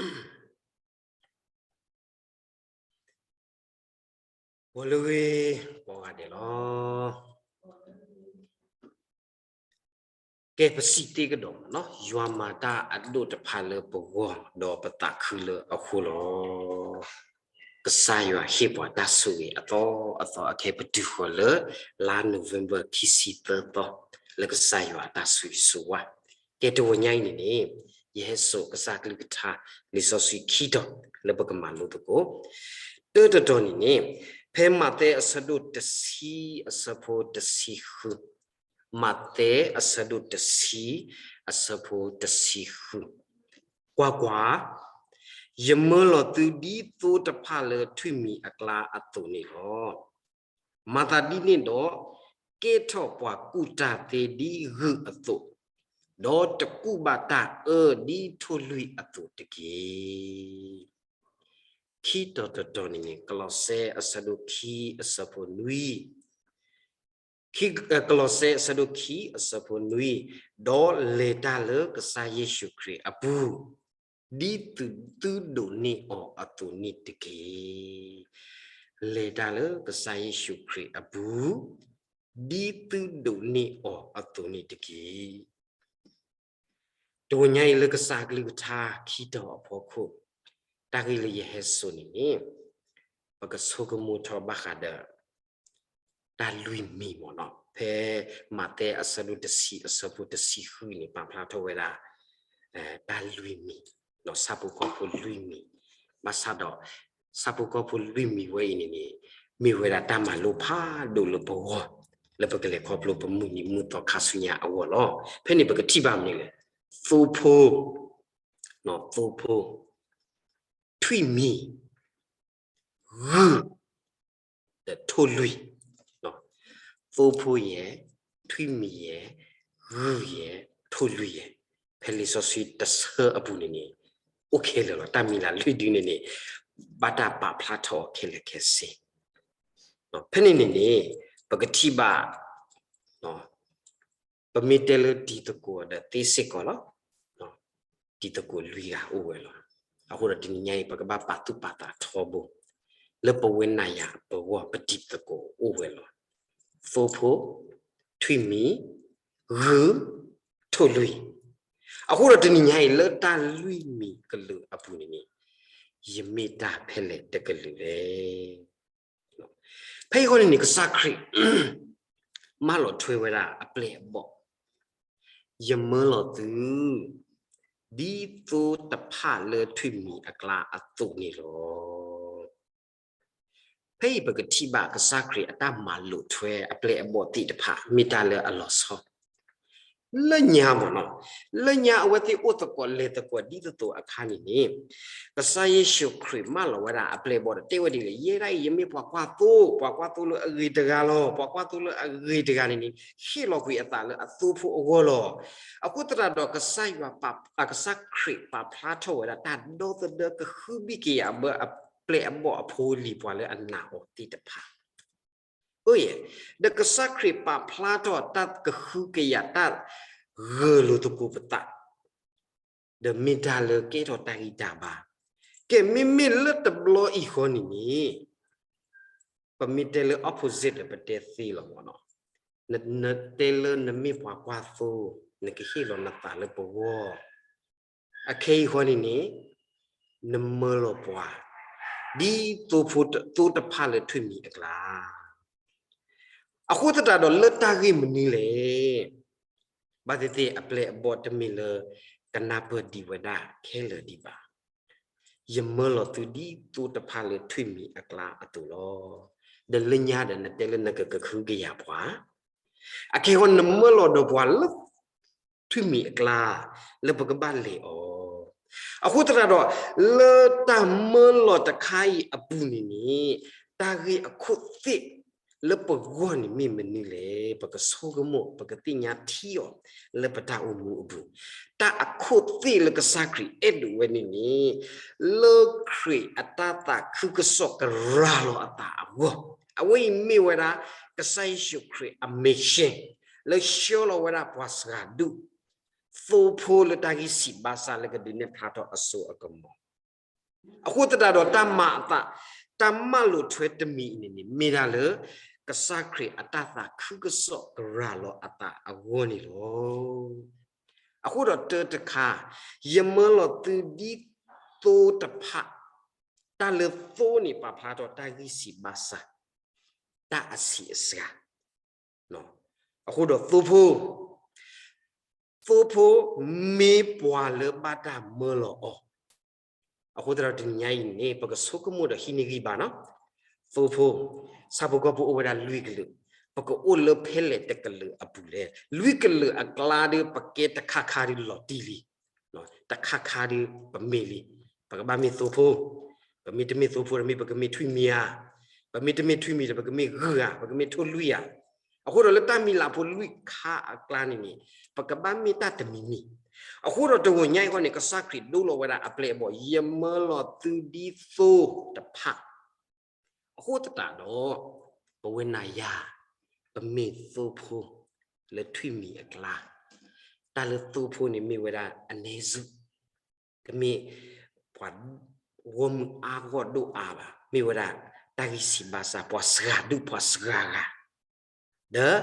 ဂီၤလၢအဂ့ၤ ကိးဂၤဒဲးလီၤ. ကဲ ပစံးတ့ၢ်ကဒီးမ့ၢ်နီၤ, ယွၤမၤတၢ်အဒိၣ်တဖၣ်လၢပဂီၢ် ဒီးပသးခုလၢအဃိလီၤ. ကစၢ်ယွၤဟ့ၣ်ပှၤတၢ်ဆိၣ်ဂ့ၤအသီအသီ အခဲအံၤပတုၤဃီၤလၢ လါ November ခံဆံသၢသီ လၢကစၢ်ယွၤအတၢ်ဆိၣ်ဂ့ၤဆိၣ်ဝါ. ကဲ တဝီညါအံၤန့ၣ်န့ၣ် ယဟဲစိာ်ကစၢ်ကလုၢ်ကထါ လံာ်စီဆှံခံတီၤ လၢပကမၤလိသကိး. တၢ်တတီၤန့ၣ်န့ၣ် ဖဲမးသဲအဆၢဒိၣ်တဆံအဆၢဖိတဆံဃု, မးသဲအဆၢဒိၣ်တဆံအဆၢဖိတဆံဃု, ကွၢ်ကွၢ်, ယမၢလီၤသုဒ်သိတဖၣ်လၢထွံၣ်မံၤအကျါအသိးန့ၣ်လီၤ. မၤသးဒ်န့ၣ်ဒီး ကဲထီၣ်ပှၤကူၣ်တၢ်သ့ဒ်ဂုၢ်အသိး, ဒီးတကူၣ်ဘၣ်တၢ်အၢဒ်ထိၣ်လွံၢ်အသိးတက့ၢ်. ခံတီၤတတီၤန့ၣ်န့ၣ် ကလီးစဲအဆၢဒိၣ်ခံအဆၢဖိနွံ, ကလီးစဲအဆၢဒိၣ်ခံအဆၢဖိနွံ, ဒီးလဲၤတၢ်လၢကစၢ်ယ့ၣ်ၡူးခရံာ်အပူၤ ဒ်သုဒိးန့ၢ်အီၤအသိးန့ၣ်တက့ၢ်. လဲၤတၢ်လၢကစၢ်ယ့ၣ်ၡူးခရံာ်အပူၤ ဒ်သုဒိးန့ၢ်အီၤအသိးန့ၣ်တက့ၢ်. တဝီညါအံၤလၢကစၢ်ကလုၢ်ကထါခံတီၤအဖီခိၣ်, တၢ်ဂ့ၢ်လၢယဟဲစိာ်န့ၣ်န့ၣ် ပကဆိကမိၣ်ထီၣ်ဘၣ်ဃးဒီး တၢ်လွံၢ်မံၤမ့ၢ်နီၤ. ဖဲမးသဲအဆၢဒိၣ်တဆံအဆၢဖိတဆံဃုန့ၣ် ပာ်ဖျါထီၣ်ဝဲဒၣ် တၢ်လွံၢ်မံၤ, ဆၣ်ဖိကီၢ်ဖိလွံၢ်မံၤ, ဘၣ်ဆၣ်ဒီး ဆၣ်ဖိကီၢ်ဖိလွံၢ်မံၤဝဲအံၤန့ၣ်န့ၣ် မ့ၢ်ဝဲဒၣ်တၢ်မၤလိဖးဒိၣ်လၢပဂီၢ် လၢပကလဲၤခီဖျိပမုၢ်နံၤမုၢ်သီခါဆူညါအဂီၢ်လီၤ. ဖဲန့ၣ်ပကထံၣ်ဘၣ်မနုၤလဲၣ်, သိဖိ, သိဖိ, ထွံၣ်မံၤ, ဂုၢ်, ဒီးထိၣ်လွံၢ်, သိဖိယဲၢ်, ထွံၣ်မံၤယဲၢ်, ဂုၢ်ယဲၢ်, ထိၣ်လွံၢ်ယဲၢ်, ဖဲလံာ်စီဆှံတဆၢအပူၤန့ၣ်န့ၣ် အိၣ်ခဲလၢာ်လီၤ. တၢ်မံၤလၢ်လွံၢ်ဒုန့ၣ်န့ၣ် ဘၣ်တၢ်ပာ်ဖျါထီၣ်အီၤခဲလၢာ်ခဲဆ့. ဖဲန့ၣ်န့ၣ်န့ၣ် ပကထံၣ်ဘၣ် ပမ့ၢ်တဲလၢတံၤသကိးဒီးသ့စ့ၢ်ကီးလီၤ. တံၤသကိးလွံၢ်ဂၤအိၣ်ဝဲလီၤ. အဃိဒီးတနံၤညါအံၤ ပကဘၣ်ပာ်သူၣ်ပာ်သးထီဘိ လၢပဝဲနၤယၤပဂီၢ် ပတံၤသကိးအိၣ်ဝဲလီၤ. သိဖိ, ထွံၣ်မံၤ, ဂုၢ်, ထိၣ်လွံၢ်. အဃိဒီးတနံၤညါအံၤ လၢတၢ်လွံၢ်မံၤကလုာ်အပူၤန့ၣ်န့ၣ် ယမ့ၢ်တၢ်ဖဲလဲၣ်တကလုာ်လဲၣ်. ဖဲအံၤဃီန့ၣ်န့ၣ် ကစၢ်ခရံာ် မၢလီၤထွဲဝဲဒၣ်အပျဲၢ်အဘီၣ်, ယမၢလီၤသု ဒ်သိတဖၣ်လၢထွံၣ်မံၤအကျါအသိးန့ၣ်လီၤ. ဖဲအံၤပကထံၣ်ဘၣ်ကစၢ်ခရံာ်အတၢ်မၤလိာ်ထွဲအပျဲၢ်အဘီၣ်သ့ၣ်တဖၣ် မ့ၢ်တၢ်လၢအလီၤဆီ လၢညါမ့ၢ်နီၤ, လၢညါအဝဲသ့ၣ်အိၣ်သကိးလဲၤသကိးဒ်သိးသိးအခါန့ၣ်န့ၣ်, ကစၢ်ယ့ၣ်ၡူးခရံာ်မၢလီၤဝဲဒၣ်အပျဲၢ်အဘီၣ်ဒီးတဲဝဲဒ်လဲၣ်, ယဲဒၣ်အံၤ ယမ့ၢ်ပှၤကွၢ်သိ, ပှၤကွၢ်သိလၢအဂ့ၤတဂၤလီၤ. ပှၤကွၢ်သိလၢအဂ့ၤတဂၤန့ၣ်န့ၣ် ဟ့ၣ်လီၤကွံာ်အသးလၢအသိဖိအဂီၢ်လီၤ. အဃိသတးဒီးကစၢ်ယွၤပာ်, ကစၢ်ခရံာ်ပာ်ဖျါထီၣ်ဝဲဒၣ်တၢ်ဒီသဒၢကဟုဘံၣ်ကယာ်ဘၢအပျဲၢ်အဘီၣ်အဖိအလံၤ ပှၤလၢအနာ်အီၤသ့ၣ်တဖၣ် အၢ ယဲ, ဒီးကစၢ်ခရံာ်ပာ်ဖျါထီၣ်တၢ်ကဟုကယာ်တၢ်ဂၢၢ်လိာ်သကိးပသး, ဒီးမ့ၢ်တၢ်လၢကဲထီၣ်တၢ်ဂံၢ်တၢ်ဘါ, ကဲ မ့မ့ၢ်လၢတဘျီအံၤဃီန့ၣ်န့ၣ်, ပမ့ၢ်တဲလၢ opposite ဒီး ပတဲသ့လီၤမ့ၢ်နီၤ, နတဲလၢနမ့ၢ်ပှၤကွၢ်သိ, နကဟ့ၣ်လီၤနသးလၢပဂီၢ် အခဲအံၤဃီန့ၣ်န့ၣ်, နမၢလီၤပှၤ, ဒ်သိဖိသိတဖၣ်လၢထွံၣ်မံၤအကျါ, အဃိသတးဒီးလၢတၢ်ဂ့ၢ်မနုၤလဲၣ်, ဘၣ်သ့ၣ်သ့ၣ်အပျဲၢ်အဘီၣ်တမ့ၢ်လၢကနၢ်ပၢၢ်ဒံးဝဲဒၣ်ခဲလၢာ်ဒံးဘၣ်. ယမၢလီၤသုဒ်သိတဖၣ်လၢထွံၣ်မံၤအကျါအသိးလီၤ. ဒီးလၢညါဒီးနတဲလၢနကကဟုကယာ်ပှၤ, အခဲအံၤနမၢလီၤဒီးပှၤလၢ ထွံၣ်မံၤအကျါ လၢပကဘၣ်လဲၤအီၤ, အဃိသတးဒီး လၢတၢ်မၢလီၤတခါအံၤအပူၤန့ၣ်န့ၣ်, တၢ်ဂ့ၢ်အခိၣ်သ့ၣ်လၢပဂီၢ်န့ၣ်မ့ၢ်မနုၤလဲၣ်, ပကဆိကမိၣ် ပကသ့ၣ်ညါထံအီၤ လၢပတၢ်အိၣ်မူအပူၤ, တၢ်အခိၣ်သ့ၣ်လၢကစၢ်ခရံာ်အဲၣ်ဒိးဝဲန့ၣ်န့ၣ်, လၢခရံာ်အတၢ်သးခုကစီၣ်ကရၤလီၤအသးအဂီၢ်, အဝဲအံၤမ့ၢ်ဝဲဒၣ် ကစၢ်ယ့ၣ်ၡူးခရံာ်အ mission လၢဆှၢလီၤဝဲဒၣ်ပှၤစှၤဒူၣ် သိဖိလၢတၢ်ဂံၢ်စံးဘါစၢ်လၢကဒုးနဲၣ်ဖျါထီၣ်အစိအကမီၤ, အဃိသတးဒီးတၢ်မၤအသး, တၢ်မၤလိာ်ထွဲတမံၤအံၤန့ၣ်န့ၣ် မ့ၢ်ဒၣ်လၢ ကစၢ်ခရံာ်အတၢ်သးခုကစီၣ်ကရၤလီၤအသးအဂီၢ်န့ၣ်လီၤ. အဃိဒီးတၢ်တခါ, ယမၢလီၤသုဒ်သိတဖၣ်, တၢ်လၢသိန့ၣ် ပာ်ဖျါထီၣ်တၢ်ဂံၢ်စၢ်ဘါစၢ်, တၢ်အဆံးအစှၤ, အဃိဒီးသိဖိ, သိဖိမ့ၢ်ပှၤလၢဘၣ်တၢ်မၢလီၤအီၤ, အဃိသတးဒီးတနံၤညါအံၤန့ၣ် ပကဆိကမိၣ်ဒီးဟံးန့ၢ်ဂံၢ်ဘါနီၤ, သိဖိ, ဆၣ်ဖိကီၢ်ဖိအိၣ်ဝဲဒၣ်လွံၢ်ကလုာ်, ပကအိၣ်လၢဖဲလဲၣ်တကလုာ်အပူၤလဲၣ်, လွံၢ်ကလုာ်အကျါဒီး ပကဲတခါခါဒီးလီၤတံၢ်လံ, တခါခါဒီးပမ့ၢ်လံ, ပကဘၣ်မ့ၢ်သိဖိ, ပမ့ၢ်တမ့ၢ်သိဖိဒီးမ့ၢ်ပကမ့ၢ်ထွံၣ်မံၤဧါ, ပမ့ၢ်တမ့ၢ်ထွံၣ်မံၤဒီး ပကမ့ၢ်ဂုၢ်ဧါ, ပကမ့ၢ်ထိၣ်လွံၢ်ဧါ, အဃိဒီးလၢတၢ်မံၤလၢ်ဖိလွံၢ်ခါအကျါန့ၣ်န့ၣ် ပကဘၣ်မ့ၢ်တၢ်တမံၤမံၤ, အဃိဒီးတဂီၤညါအံၤဃီန့ၣ် ကစၢ်ခရံာ်ဒိလီၤဝဲဒၣ်အပျဲၢ်အဘီၣ်, ယမၢလီၤသုဒ်သိတဖၣ်, အဃိသတးဒီး ပဝဲနၤယၤ ပမ့ၢ်သိဖိလၢထွံၣ်မံၤအကျါ, တၢ်လၢသိဖိန့ၣ်မ့ၢ်ဝဲဒၣ်အနည်းစု, တမ့ၢ်ပှၤဂီၢ်မုၢ်အါဂီၢ်ဒိၣ်အါဘၣ်, မ့ၢ်ဝဲဒၣ်တၢ်ဂံၢ်စၢ်ဘါစၢ် ပှၤစှၤဒူၣ်ပှၤစှၤဂၤ, ဒီး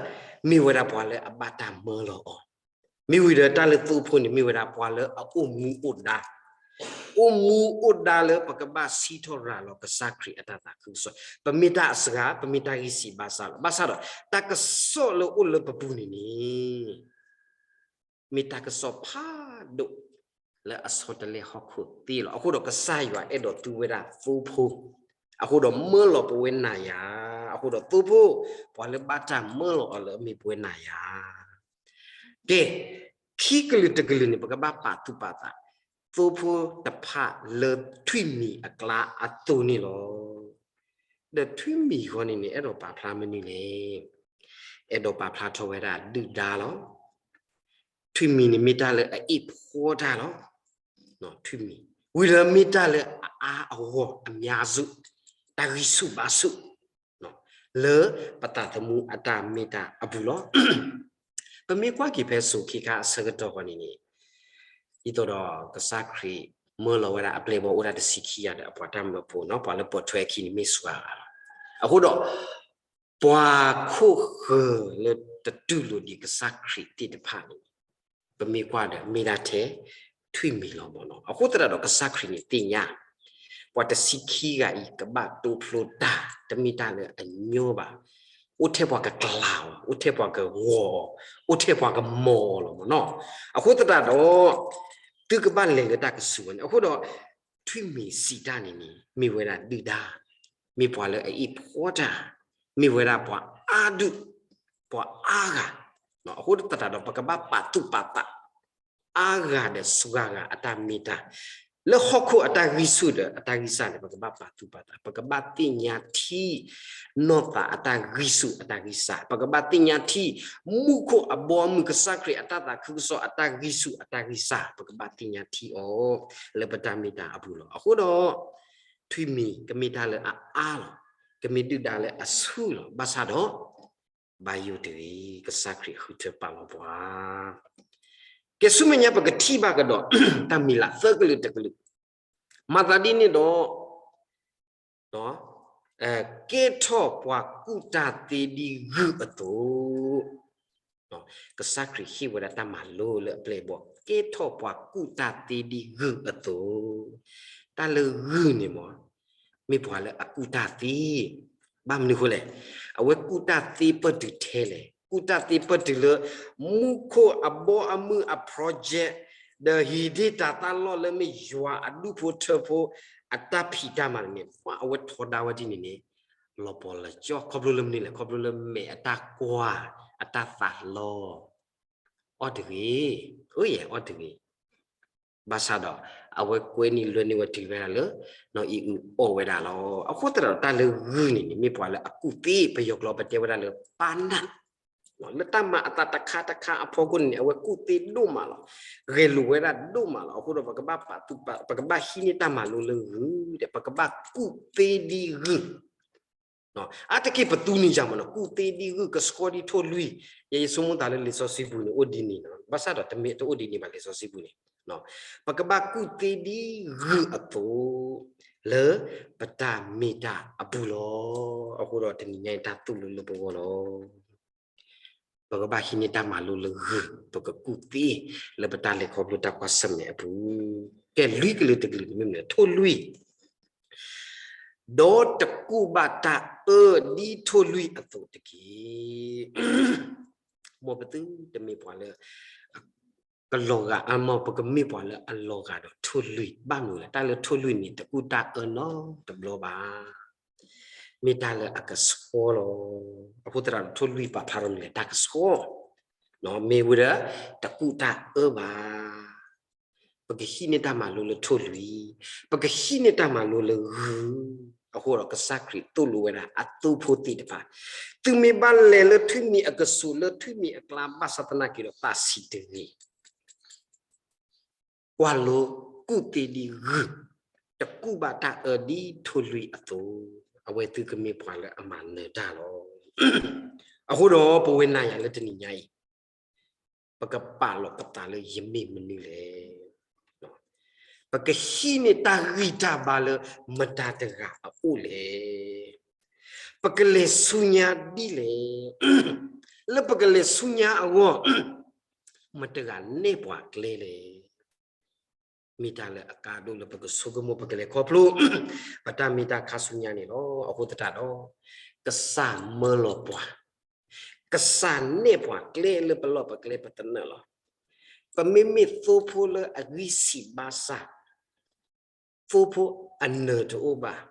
မ့ၢ်ဝဲဒၣ်ပှၤလၢအဘၣ်တၢ်မၢလီၤအီၤ, မ့ၢ်ဝံၤဒီးတၢ်လၢသိဖိန့ၣ် မ့ၢ်ဝဲဒၣ်ပှၤလၢအအိၣ်မူအိၣ်ဒါ, အိၣ်မူအိၣ်ဒါလၢပကဘၣ်စံးထီၣ်ရၤလီၤကစၢ်ခရံာ်အတၢ်သးခုကစီၣ်, ပမ့ၢ်တၢ်အစှၤ, ပမ့ၢ်တၢ်ဂံၢ်စၢ်ဘါစၢ်လီၤ. ဘၣ်ဆၣ်ဒီး တၢ်ကစီၣ်လၢအိၣ်လၢပပူၤန့ၣ်န့ၣ် မ့ၢ်တၢ်ကစီၣ်ဖးဒိၣ်လၢအဆီတလဲဟီၣ်ခိၣ်သ့လီၤ. အဃိဒီးကစၢ်ယွၤအဲၣ်ဒိးသူဝဲဒၣ်သိဖိ, အဃိဒီးမၢလီၤပဝဲနၤယၤ, အဃိဒီးသိဖိ, ပှၤလၢဘၣ်တၢ်မၢလီၤအီၤလၢအမ့ၢ်ပဝဲနၤယၤ, ကဲ, ခံကလုာ်တကလုာ်န့ၣ် ပကဘၣ်ပာ်သူၣ်ပာ်သး, သိဖိတဖၣ်လၢထွံၣ်မံၤအကျါအသိးန့ၣ်လီၤ. ဒီးထွံၣ်မံၤဃီန့ၣ်န့ၣ် အဲၣ်ဒိးပာ်ဖျါမနုၤလဲၣ်. အဲၣ်ဒိးပာ်ဖျါထီၣ်ဝဲဒၣ်ဒုၣ်ဒါလီၤ. ထွံၣ်မံၤန့ၣ်မ့ၢ်တၢ်လၢအအ့ၣ်ဖှီတၢ်လီၤ. ထွံၣ်မံၤ, ဝံၤဒီးမ့ၢ်တၢ်လၢအအါအဂီၢ်အများစု, တၢ်ဂံၢ်ဆူၣ်ဘါဆူၣ် လၢပသးသမူအတၢ်မ့ၢ်တၢ်အပူၤလီၤ. ပမ့ၢ်ကွၢ်က့ၤဖဲစိၤခံခါအဆၢကတီၢ်ဃီန့ၣ်န့ၣ်, ဒ်သိးဒီးကစၢ်ခရံာ်မၢလီၤဝဲဒၣ်အပျဲၢ်အဘီၣ်အိၣ်ဒၣ်တဆံခံဂၤဒီးအပှၤတၢ်မၢဖိနီၤ, ပှၤလၢပိာ်ထွဲအခံန့ၣ်မ့ၢ်စှၤဂၤလီၤ. အဃိဒီး ပှၤခိၣ်ဃၢၤလၢတတူၢ်လိာ်ဒံးကစၢ်ခရံာ်သ့ၣ်တဖၣ်န့ၣ် ပမ့ၢ်ကွၢ်ဒီးမ့ၢ်ဒၣ်ထဲထွံၣ်မံၤလီၤမ့ၢ်နီၤ. အဃိသတးဒီးကစၢ်ခရံာ်န့ၣ်သ့ၣ်ညါ ပှၤတဆံခံဂၤအံၤ ကဘၣ်တိဖျိတၢ် တမ့ၢ်တၢ်လၢအညီဘၣ်. အိၣ်ထဲပှၤကကျါအီၤ, အိၣ်ထဲပှၤကဂီၤအီၤ, အိၣ်ထဲပှၤကမီၤအီၤလီၤမ့ၢ်နီၤ. အဃိသတးဒီး သုကဘၣ်လဲၤလၢတၢ်ကစူၤဝဲန့ၣ်. အဃိဒီး ထွံၣ်မံၤစံးတၢ်န့ၣ်န့ၣ် မ့ၢ်ဝဲဒၣ်ဒုၣ်ဒါ, မ့ၢ်ပှၤလၢအအ့ၣ်ဖှီတၢ်, မ့ၢ်ဝဲဒၣ်ပှၤအါဒူၣ်, ပှၤအါဂၤ. အဃိသတးဒီး ပကဘၣ်ပာ်သူၣ်ပာ်သး အါဂၤဒီးစှၤဂၤအတၢ်မ့ၢ်တၢ်, လၢဟီၣ်ခိၣ်အတၢ်ဂံၢ်ဆူၣ်ဒီးအတၢ်ဂံၢ်စၢ်န့ၣ် ပကဘၣ်ပာ်သူၣ်ပာ်သး, ပကဘၣ်သ့ၣ်ညါထံ နီၢ်သးအတၢ်ဂံၢ်ဆူၣ်အတၢ်ဂံၢ်စၢ်, ပကဘၣ်သ့ၣ်ညါထံ မူခိၣ်အဘီအမုၢ်ကစၢ်ခရံာ်အတၢ်သးခုကစီၣ်အတၢ်ဂံၢ်ဆူၣ်အတၢ်ဂံၢ်စၢ်, ပကဘၣ်သ့ၣ်ညါထံအီၤ လၢပတၢ်မ့ၢ်တၢ်အပူၤလီၤ. အဃိဒီး ထွံၣ်မံၤကမ့ၢ်တၢ်လၢအအါလီၤ, ကမ့ၢ်ဒုၣ်ဒါလၢအဆူၣ်လီၤ. ဘၣ်ဆၣ်ဒီး ဘၣ်ယိၣ်တဂ့ၤ, ကစၢ်ခရံာ်ဃုထၢပာ်လီၤပှၤ. ကဲ ဆူမဲာ်ညါပကထံၣ်ဘၣ်ကဒီး တၢ်မံၤလၢ်သၢကလုာ်တကလုာ်, မၤသးဒ်န့ၣ်ဒီး ကဲထီၣ်ပှၤကူၣ်တၢ်သ့ဒ်ဂုၢ်အသိး, ကစၢ်ခရံာ်ဟ့ၣ်ဝဲဒၣ်တၢ်မၤလိလၢအပျဲၢ်အဘီၣ်, ကဲထီၣ်ပှၤကူၣ်တၢ်သ့ဒ်ဂုၢ်အသိး, တၢ်လၢဂုၢ်န့ၣ်မ့ၢ် မ့ၢ်ပှၤလၢအကူၣ်တၢ်သ့, ဘၣ်မနုၤအဃိလဲၣ်, အဝဲကူၣ်တၢ်သ့ပၢၢ်တုၤထဲလဲၣ်, ကူၣ်တၢ်သ့ပၢၢ်တုၤလၢ မူခိၣ်အဘီအမုၢ်အ project ဒီးဟံၣ်ဒ့ၣ်တၢ်သၣ်လီၢ်လၢမ့ၢ်ယွၤအဒူၣ်ဖိထၢဖိ အတၢ်ဖံးတၢ်မၤန့ၣ် ပှၤအဝဲထီဒါဝဲဒ်န့ၣ်န့ၣ် လီၤပှီၤလီၤကၠီ, ခီဖျိလၢမနုၤလဲၣ်, ခီဖျိလၢမဲာ်အတၢ်ကွၢ် အတၢ်သးလီၤ, အီၣ်တဂ့ၤ, အိၣ်ယဲၢ်အီၣ်တဂ့ၤ ဘၣ်ဆၣ်ဒီး အဝဲကွဲန့ၢ်လွဲန့ၢ်ဝဲတုၤဝဲဒၣ်လၢ နီၢ်အံၣ်အုအီၣ်ဝဲဒၣ်လီၤ. အဃိသတးဒီးတၢ်လၢဂုၢ်န့ၣ်န့ၣ် မ့ၢ်ပှၤလၢအကူၣ်သ့, ပယီၤကျိာ်ပတဲဝဲဒၣ်လၢ ပၢ်နၢ်, လၢတၢ်မၤအသးတခါတခါအဖီခိၣ်န့ၣ်န့ၣ် အဝဲကူၣ်သ့ဒိၣ်မးလီၤ. ဂဲၤလိာ်ဝဲဒၣ်ဒိၣ်မးလီၤ. အဃိဒီးပကဘၣ်ပာ်သူၣ်ပာ်, ပကဘၣ်ဟံးန့ၢ်တၢ်မၤလိလၢဂုၢ်ဒီး ပကဘၣ်ကူၣ်သ့ဒ်ဂုၢ် အါတက့ၢ်ပသူန့ၢ်ယၤမ့ၢ်နီၤ, ကူၣ်သ့ဒ်ဂုၢ် ကဆှီဒ်ထိၣ်လွံၢ်, ယဲယဆိကမိၣ်သးလၢလံာ်စီဆှံပူၤန့ၣ် အိၣ်ဒ်န့ၣ်နီၤ, ဘၣ်ဆၣ်ဒီးတမ့ၢ်တအိၣ်ဒ်န့ၣ်ဘၣ် လံာ်စီဆှံပူၤန့ၣ်, ပကဘၣ်ကူၣ်သ့ဒ်ဂုၢ်အသိး လၢပတၢ်မ့ၢ်တၢ်အပူၤလီၤ. အဃိဒီးတနံၤညါအံၤတၢ်သိၣ်လိလၢပဂီၢ်လီၤ. ပကဘၣ်ဟံးန့ၢ်တၢ်မၤလိလၢဂုၢ်, ပကကူၣ်သ့လၢပတၢ်လဲၤခီဖျိတၢ်ကွၢ်ဆၢၣ်မဲာ်အပူၤ. ကဲလွံၢ်ကလုာ်တကလုာ်န့ၣ်မ့ၢ်မနုၤလဲၣ်, ထိၣ်လွံၢ် ဒီးတကူၣ်ဘၣ်တၢ်အၢဒ်ထိၣ်လွံၢ်အသိးတက့ၢ်. မ်ပသုတမ့ၢ်ပှၤလၢ ကလီၤဂာ်, အမ့ၢ်ပကမ့ၢ်ပှၤလၢအလီၤဂာ်ဒီးထိၣ်လွံၢ်ဘၣ်မနုၤလဲၣ်. တၢ်လၢထိၣ်လွံၢ်န့ၣ် တကူၣ်တၢ်အၢနီတဘျီဘၣ်. မ့ၢ်တၢ်လၢအကဆှီလီၤ. အဃိသတးဒီးထိၣ်လွံၢ်ပာ်ဖျါထီၣ်မနုၤလဲၣ်, တၢ်ကဆှီ, မ့ၢ်ဝဲဒီး တကူၣ်တၢ်အၢဘၣ်. ပကဟံးန့ၢ်တၢ်မၤလိလၢထိၣ်လွံၢ်, ပကဟံးန့ၢ်တၢ်မၤလိလၢဂုၢ်. အဃိဒီးကစၢ်ခရံာ်သိၣ်လိဝဲဒၣ်အသိဖိသ့ၣ်တဖၣ်, သုမ့ၢ်ဘၣ်လဲၤလၢထွံၣ်မံၤအကဆူး လၢထွံၣ်မံၤအကျါ ဘၣ်ဆၣ်သနာ်က့ဒီး သးဆံးတဂ့ၤ. ကွၢ်လိကူၣ်သ့ဒ်ဂုၢ်, တကူၣ်ဘၣ်တၢ်အၢဒ်ထိၣ်လွံၢ်အသိး, အဝဲသုကမ့ၢ်ပှၤလၢအမၤနၢၤတၢ်လီၤ. အဃိဒီးပဝဲနၤယၤလၢတနံၤညါအံၤ ပကပာ်လီၤပသးလၢယမ့ၢ်မနုၤလဲၣ်. ပကဟံးန့ၢ်တၢ်ဂံၢ်တၢ်ဘါလၢမတၤတဂၤအအိၣ်လဲၣ်. ပကလဲၤဆူညါဒ်လဲၣ်. လၢပကလဲၤဆူညါအဂီၢ် မတၤတဂၤနဲၣ်ပှၤကျဲလဲၣ်. မ့ၢ်တၢ်လၢအကါဒိၣ်လၢပကဆိကမိၣ် ပကလဲၤခီဖျိ ပတၢ်မ့ၢ်တၢ်ခါဆူညါန့ၣ်လီၤ. အဃိသတးဒီး ကစၢ်မၢလီၤပှၤ, ကစၢ်နဲၣ်ပှၤကျဲလၢပလီၢ်ပကျဲပသနၢၣ်လီၤ. ပမ့မ့ၢ်သိဖိလၢအဂံၢ်ဆံးဘါစၢ်, သိဖိအနၢၤတအိၣ်ဘၣ်,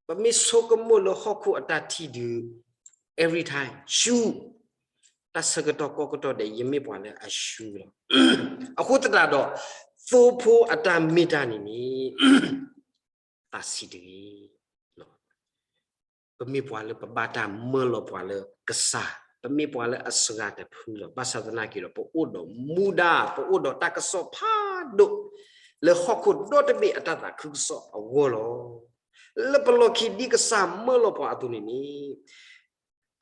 ပမ့ၢ်ဆိကမိၣ်လၢဟီၣ်ခိၣ်အတၢ်ထံၣ်ဒုး every time ရှု, တၢ်ဆၢကတီၢ်ကီကတီၢ်ဒဲး ယမ့ၢ်ပှၤလၢအရှုလီၤ. အဃိသတးဒီး သိဖိအတၢ်မ့ၢ်တၢ်န့ၣ်န့ၣ် သးဆံးတဂ့ၤ. ပမ့ၢ်ပှၤလၢပဘၣ်တၢ်မၢလီၤပှၤလၢကစၢ်, ပမ့ၢ်ပှၤလၢအစှၤတဖုလီၤ. ဘၣ်ဆၣ်သနာ်က့ဒီး ပအိၣ်ဒီးမူဒါ, ပအိၣ်ဒီးတၢ်ကစီၣ်ဖးဒိၣ် လၢဟီၣ်ခိၣ်ဒီတဘ့ၣ်အတၢ်သးခုကစီၣ်အဂီၢ်လီၤ. လၢပလီၢ်ခံဒ်ကစၢ်မၢလီၤပှၤအသိးန့ၣ်န့ၣ်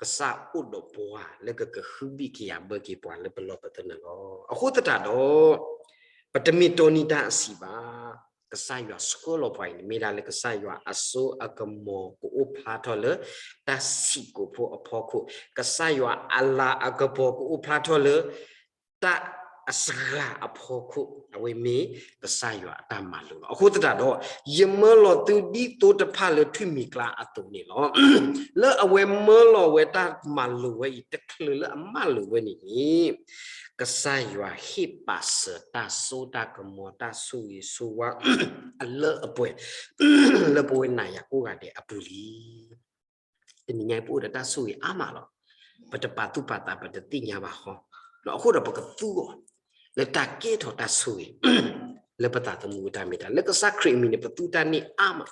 ကစၢ်အိၣ်ဒီးပှၤလၢကကဟုဘံၣ်ကယာ်ဘၢက့ၤပှၤလၢပလီၢ်ပသနၢၣ်လီၤ. အဃိသတးဒီး ပတမ့ၢ်တီနံၤတၢ်အဆံးဘၣ်. ကစၢ်ယွၤဆှၢလီၤပှၤအံၤန့ၣ် မ့ၢ်ဒၣ်လၢကစၢ်ယွၤအစိအကမီၤကအိၣ်ဖျါထီၣ်လၢ တၢ်ဆံးကိာ်ဖိအဖီခိၣ်, ကစၢ်ယွၤအလၤအကပီၤကအိၣ်ဖျါထီၣ်လၢ တၢ်အစှၤအဖီခိၣ်, အဝဲမ့ၢ်ကစၢ်ယွၤအတၢ်မၤလိာ်လီၤ. အဃိသတးဒီး ယမၢလီၤသုဒ်သိတဖၣ်လၢထွံၣ်မံၤကျါအသိးန့ၣ်လီၤ. လၢအဝဲမၢလီၤဝဲတၢ်မၤလိာ်ဝဲအံၤ တချုးလၢအမၢလိာ်ဝဲန့ၣ်န့ၣ် ကစၢ်ယွၤဟ့ၣ်ပာ်စၢၤတၢ်စိတၢ်ကမီၤ တၢ်ဆိၣ်ဂ့ၤဆိၣ်ဝါ အလၢအပှဲၤ လၢပဝဲနၤယၤကိးဂၤဒဲးအပူၤလံ. တနံၤညါအံၤပအိၣ်ဒီးတၢ်ဆိၣ်ဂ့ၤအါမးလီၤ. ပတပာ်သူၣ်ပာ်သး ပတသ့ၣ်ညါဘၣ်ဃီ, အဃိဒီးပကသူအီၤ လၢတၢ်ကဲထီၣ်တၢ်ဆိၣ်ဂ့ၤ လၢပသးသမူအတၢ်မ့ၢ်တၢ်, လၢကစၢ်ခရံာ်အမံၤန့ၣ် ပသူတၢ်န့ၢ်အါမး,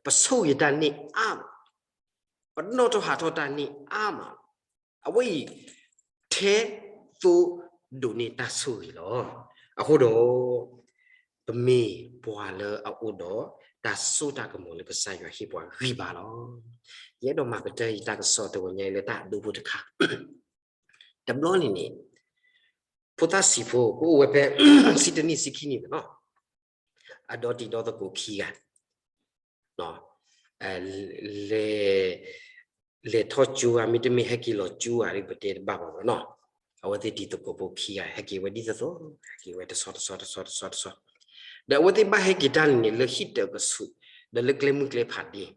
ပဆိၣ်ဂ့ၤတၢ်န့ၢ်အါမး, ပနီၣ်ထီၣ်ဟးထီၣ်တၢ်န့ၢ်အါမး, အဝဲအံၤ ထဲသိဒိးန့ၢ်တၢ်ဆိၣ်ဂ့ၤလီၤ. အဃိဒီး ပမ့ၢ်ပှၤလၢအအိၣ်ဒီးတၢ်စိတၢ်ကမီၤလၢကစၢ်ယွၤဟ့ၣ်ပှၤဂံၢ်ဘါလီၤ. ယအဲၣ်ဒိးမၤကတၢၢ်ယတၢ်ကစီၣ်တဂီၤညါအံၤလၢတၢ်အဒိဖိတခါ, တဘျီန့ၣ်န့ၣ် ဖိသၣ်ဆံးဖိကအိၣ်ဝဲဖဲ ဆံတနံၣ်ဆံခံနံၣ်သနီၤ, အဒီတံၤဒီသကိးခံဂၤ လဲၤ လဲၤထီၣ်ကၠိဧါ မ့တမ့ၢ်ဟဲက့ၤလီၤကၠိဧါ ပတဲတဘၣ်ဘၣ်နီၤ. အဝဲသ့ၣ်တံၤသကိးဖိခံဂၤ ဟဲက့ၤဝဲဒ်သိးသိး ဟဲက့ၤဝဲတဆီတဆီတဆီတဆီတဆီ, ဒီးအဝဲသ့ၣ်ဘၣ်ဟဲက့ၤတၢ်န့ၣ်န့ၣ် လၢဟံၣ်တၢးကဆူး ဒီးလၢကျဲမုၢ်ကျဲဖးဒ့,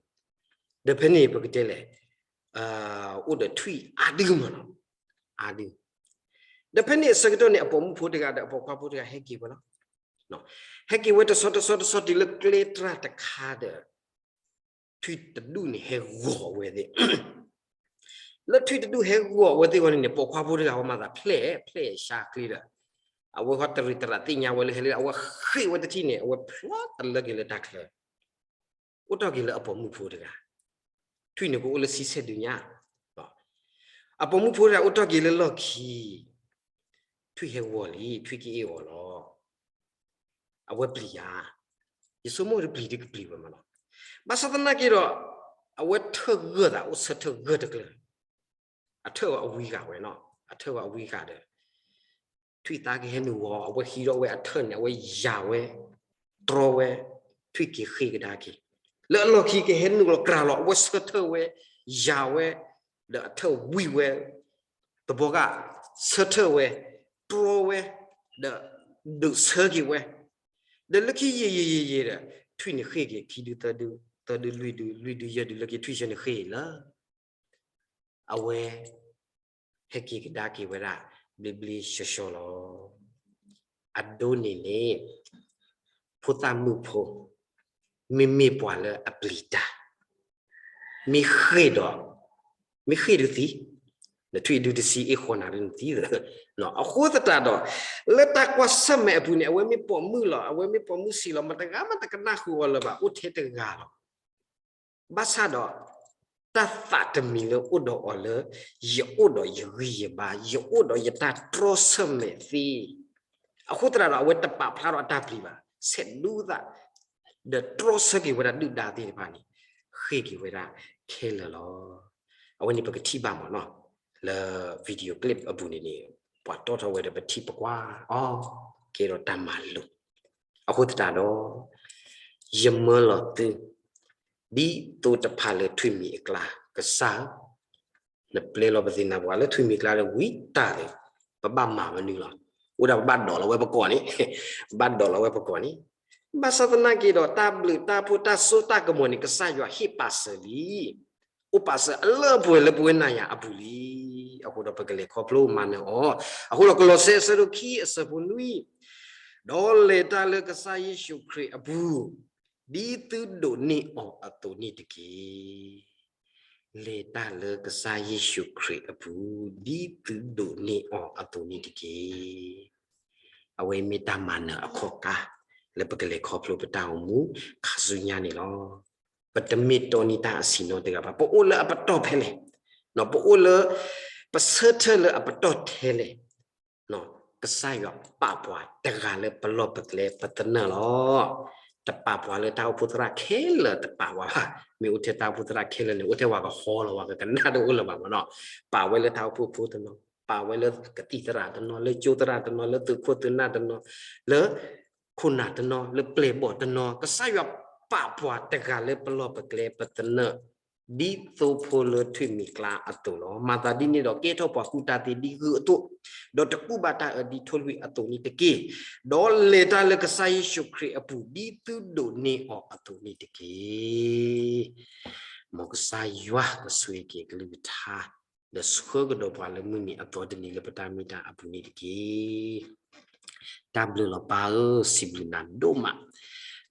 ဒီးဖဲန့ၣ်ပကတဲလဲၣ် အိၣ်ဒီးထွံၣ်အါဒုမးနီၤ, အါဒု. ဒီးဖဲန့ၣ်အဆၢကတီၢ်န့ၣ် အပိာ်မုၣ်ဖိတဂၤဒီးအပိာ်ခွါဖိတဂၤဟဲက့ၤဝဲလီၤ. ဟဲက့ၤဝဲတဆီတဆီတဆီတုၤလၢကျဲတြၢ်တခါဒီး ထွံၣ်တဒူၣ်န့ၣ်ဟဲဂီၤဝဲသ့ၣ်, လၢထွံၣ်တဒူၣ်ဟဲဂီၤဝဲသ့ၣ်ဝဲန့ၣ်န့ၣ် ပိာ်ခွါဖိတဂၤဝဲမၤသးဖျဲၣ် ဖျဲၣ်အရှါချ့ဒီး အဝဲဃီတရံးတရးသ့ၣ်ညါဝဲလၢဟဲလၢ အဝဲဃ့ၢ်ဝဲတထံၣ်န့ၣ် အဝဲဖျီတလၢက့ၤလၢတၢ်ချၢ အိၣ်ထီၣ်က့ၤလၢအပိာ်မုၣ်ဖိတဂၤ, ထွံၣ်န့ၣ်ကအိၣ်လၢဆံဆဲၣ်ဒုညါ, အပိာ်မုၣ်ဖိတဂၤအိၣ်ထီၣ်က့ၤလၢလီၢ်ခံ, ထွံၣ်ဟဲဂီၤလံ ထွံၣ်ကအ့ၣ်အီၤလီၤ. အဝဲပျံၤဧါ, ယဆိကမိၣ်တပျံၤဒ်ကပျံၤဝဲမးလီၤ. ဘၣ်ဆၣ်သနာ်က့ဒီး အဝဲထၢၣ်ဂၢၢ်သးအိၣ်ဆၢထၢၣ်ဂၢၢ်တကျၢၤ, အထၢၣ်ဝဲအဝံဂၤဝဲနီၤ, အထၢၣ်ဝဲအဝံဂၤဒီး ထွံၣ်သါကဟဲနုာ်ဂီၤ အဝဲဟံးထီၣ်ဝဲအထၢၣ်န့ၣ် အဝဲယၤဝဲ တြီဝဲ ထွံၣ်က့ၤဃ့ၢ်ကဒါက့ၤ, လၢအလီၢ်ခံကဟဲနုာ်လီၤကြၤလီၤ အဝဲဆၢထၢၣ်ဝဲ ယၤဝဲ ဒီးအထၢၣ်ဝံၢ်ဝဲ တဘျီဃီ ဆၢထၢၣ်ဝဲ တြီဝဲ ဒီးဒုးဆၢက့ၤဝဲ, ဒီးလၢခံယံာ်ယံာ်ယံာ်ယံာ်ဒီး ထွံၣ်န့ၣ်ဃ့ၢ်က့ၤ ခံဒုသၢဒု သၢဒုလွံၢ်ဒု လွံၢ်ဒုယဲၢ်ဒု လၢခံထွံၣ်ဆၢန့ၣ်ဃ့ၢ်လၢ အဝဲ ဟဲက့ၤကဒါက့ၤဝဲဒၣ် ဘျ့ဘျ့ဆှီဆှီလီၤ. အဒိန့ၣ်န့ၣ် ဖိသၣ်မုၣ်ဖိ မ့မ့ၢ်ပှၤလၢအပျံၤတၢ် မ့ၢ်ဃ့ၢ်ဒီး မ့ၢ်ဃ့ၢ်ဒုးသံ, နထွံၣ်ဒုးတဆံအ့ၣ်ဃီနၤဒုးနသံ, အဃိသတးဒီး လၢတၢ်ကွၢ်ဆၢၣ်မဲာ်အပူၤန့ၣ် အဝဲမ့ၢ်ပိာ်မုၣ်လီၤ အဝဲမ့ၢ်ပိာ်မုၣ်ဆံးလီၤ မတဂၤမတကနၣ်ဃုာ်အီၤလၢၤဘၣ် အိၣ်ထဲတဂၤလီၤ. ဘၣ်ဆၣ်ဒီး တၢ်သးတမံၤလၢအိၣ်ဒီးအီၤလၢ ယအိၣ်ဒီးယဂံၢ်ယဘါ ယအိၣ်ဒီးယတၢ်တြီဆၢၣ်မဲာ်သ့, အဃိသတးဒီး အဝဲတပာ်ဖျါထီၣ်အတၢ်ပျံၤဘၣ် ဆဲးဒူသး ဒီးတြီဆၢက့ၤဝဲဒၣ်ဒုၣ်ဒါသ့ၣ်တဖၣ်န့ၣ် ဃ့ၢ်က့ၤဝဲဒၣ်ခဲလၢာ်လီၤ. အဝဲန့ၣ်ပကထံၣ်ဘၣ်မးနီၤ, လၢ video clip အပူၤန့ၣ်န့ၣ် ပှၤတီၣ်ထီၣ်ဝဲဒီးပထံၣ်ပကွၢ်အီၤ ကဲထီၣ်တၢ်မၤလိာ်, အဃိသတးဒီး ယမၢလီၤသု ဒ်သိးတဖၣ်လၢထွံၣ်မံၤအကျါ ကစၢ်ဧၢ, နပျဲလီၤပသ့ၣ်နၤပှၤလၢထွံၣ်မံၤအကျါဒီးဝံတၢ်လၢ ပဘၣ်မၤဝဲနုာ်လီၤ. အိၣ်ဒၣ်ပဘၣ်ဒိးလီၤဝဲပကိာ်န့ၣ်, ပဘၣ်ဒိးလီၤဝဲပကိာ်န့ၣ်, ဘၣ်ဆၣ်သနာ်က့ဒီး တၢ်ဘျုးတၢ်ဖှိၣ်တၢ်စိတၢ်ကမီၤန့ၣ် ကစၢ်ယွၤဟ့ၣ်ပာ်စၢၤလံ အိၣ်ပာ်စၢၤအလၢပှဲၤလၢပဝဲနၤယၤအပူၤလံ. အဃိဒီးပကလဲၤခီဖျိမၤနၢၤအီၤ, အဃိဒီးကလီးစဲအဆၢဒိၣ်ခံအဆၢဖိနွံ, ဒီးလဲၤတၢ်လၢကစၢ်ယ့ၣ်ၡူးခရံာ်အပူၤ, ဒ်သုဒိးန့ၢ်အီၤအသိးန့ၣ်တက့ၢ်. လဲၤတၢ်လၢကစၢ်ယ့ၣ်ၡူးခရံာ်အပူၤ, ဒ်သုဒိးန့ၢ်အီၤအသိးန့ၣ်တက့ၢ်. အဝဲမ့ၢ်တၢ်မၤနၢၤအခီၣ်ကါ လၢပကလဲၤခီဖျိပတၢ်အိၣ်မူခါဆူညါန့ၣ်လီၤ. ပတမ့ၢ်တီန့ၢ်တၢ်အဆံးနီတဂၤဘၣ်. ပအိၣ်လၢအပတီၢ်ဖဲလဲၣ်, ပအိၣ်လၢ ပဆၢထၢၣ်လၢအပတီၢ်ထဲလဲၣ်, ကစၢ်ယွၤပာ်ပှၤတဂၤလၢပလီၢ်ပကျဲပသနၢၣ်လီၤ. တပာ်ပှၤလၢတၢ်အိၣ်ဖှိၣ်သရၣ်ခဲလၢာ်တပာ်ဝဲဘၣ်. မ့ၢ်အိၣ်ထဲတၢ်အိၣ်ဖှိၣ်သရၣ်ခဲလၢာ်န့ၣ် အိၣ်ထဲပှၤကဟီလီၤ ပှၤကကနၣ်တအိၣ်လၢၤဘၣ်မးနီၤ. ပာ်ဝဲလၢတၢ်အိၣ်ဖှိၣ်ဖိတနီၤ, ပာ်ဝဲလၢကသံၣ်သရၣ်တနီၤ, လၢကၠိသရၣ်တနီၤ, လၢသုးခိၣ်သုးနၢ်တနီၤ, လၢ ခိၣ်နၢ်တနီၤ, လၢပျဲၢ်ဘီၣ်တနီၤ, ကစၢ်ယွၤပာ်ပှၤတဂၤလၢပလီၢ်ပကျဲပသနၢၣ်, ဒ်သိဖိလၢထွံၣ်မံၤကျါအသိးလီၤ. မၤသးဒ်န့ၣ်ဒီး ကဲထီၣ်ပှၤကူၣ်တၢ်သ့ဒ်ဂုၢ်အသိး, ဒီးတကူၣ်ဘၣ်တၢ်အၢဒ်ထိၣ်လွံၢ်အသိးန့ၣ်တက့ၢ်. ဒီးလဲၤတၢ်လၢကစၢ်ယ့ၣ်ၡူးခရံာ်အပူၤ, ဒ်သုဒိးန့ၢ်အီၤအသိးန့ၣ်တက့ၢ်. မ်ကစၢ်ယွၤကဆိၣ်ဂ့ၤက့ၤကလုၢ်ကထါ ဒီးဆှၢကဒီးပှၤလၢမုၢ်နံၤအသီတနံၤလၢပတၢ်မ့ၢ်တၢ်အပူၤန့ၣ်တက့ၢ်. တၢ်ဘျုးလီၤပၢ်ဧၢ, စံးဘျုးနၤဒိၣ်မး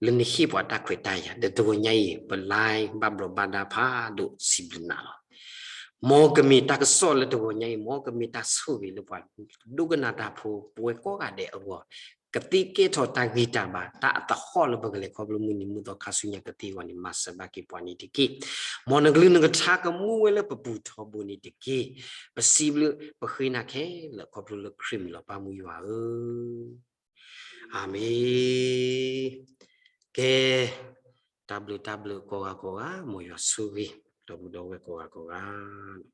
လၢနဟ့ၣ်ပှၤတၢ်ခွဲးတၢ်ယာ် ဒီးတဂီၤညါအံၤ ပ live ဘၣ်ဘျီးဘၣ်ဒါဖးဒိၣ် စံးဘျုးနၤလီၤ. မ်ကမ့ၢ်တၢ်ကစီၣ်လၢတဂီၤညါအံၤ မ်ကမ့ၢ်တၢ်ဆိၣ်ဂ့ၤလၢပှၤဒိကနၣ်တၢ်ဖိ ပဝဲကိးဂၤဒဲးအဂီၢ်, ကသ့ကဲထီၣ်တၢ်ဂံၢ်တၢ်ဘါ တၢ်အသဟီၣ်လၢပကလဲၤခီဖျိမုၢ်နံၤမုၢ်သီခါဆူညါကသ့အဂီၢ်န့ၣ် မၤစၢၤဘၣ်က့ၤပှၤန့ၣ်တက့ၢ်. မ်နကလုၢ်နကထါကမူဝဲလၢပပူၤထီဘိန့ၣ်တက့ၢ်. ပစံးဘျုးပဃ့နၤခဲလၢာ် ခီဖျိလၢခရံာ်မံၤလီၤ ပၢ်မူယွၤဧၢ, အၤမ့ၣ်. ကဲ, တၢ်ဘျုးတၢ်ဘျုးကိးဂၤကိးဂၤ, မ်ယွၤဆိၣ်ဂ့ၤ ဒီပုၢ်ဒီဝဲၢ်ကိးဂၤကိးဂၤလီၤ.